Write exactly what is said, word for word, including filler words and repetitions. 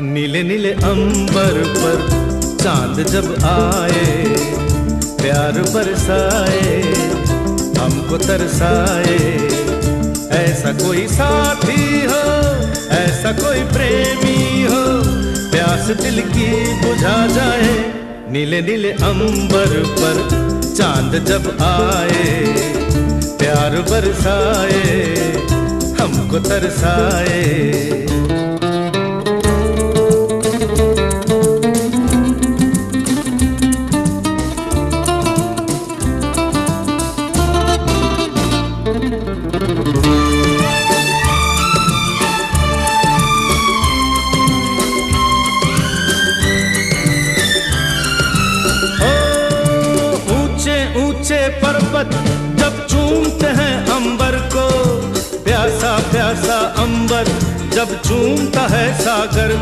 नीले नीले अंबर पर चांद जब आए, प्यार बरसाए, हमको तरसाए। ऐसा कोई साथी हो, ऐसा कोई प्रेमी हो, प्यास दिल की बुझा जाए। नीले नीले अंबर पर चांद जब आए, प्यार बरसाए, हमको तरसाए। ओ, ऊंचे ऊंचे पर्वत जब चूमते हैं अंबर को, प्यासा प्यासा अंबर जब चूमता है सागर को।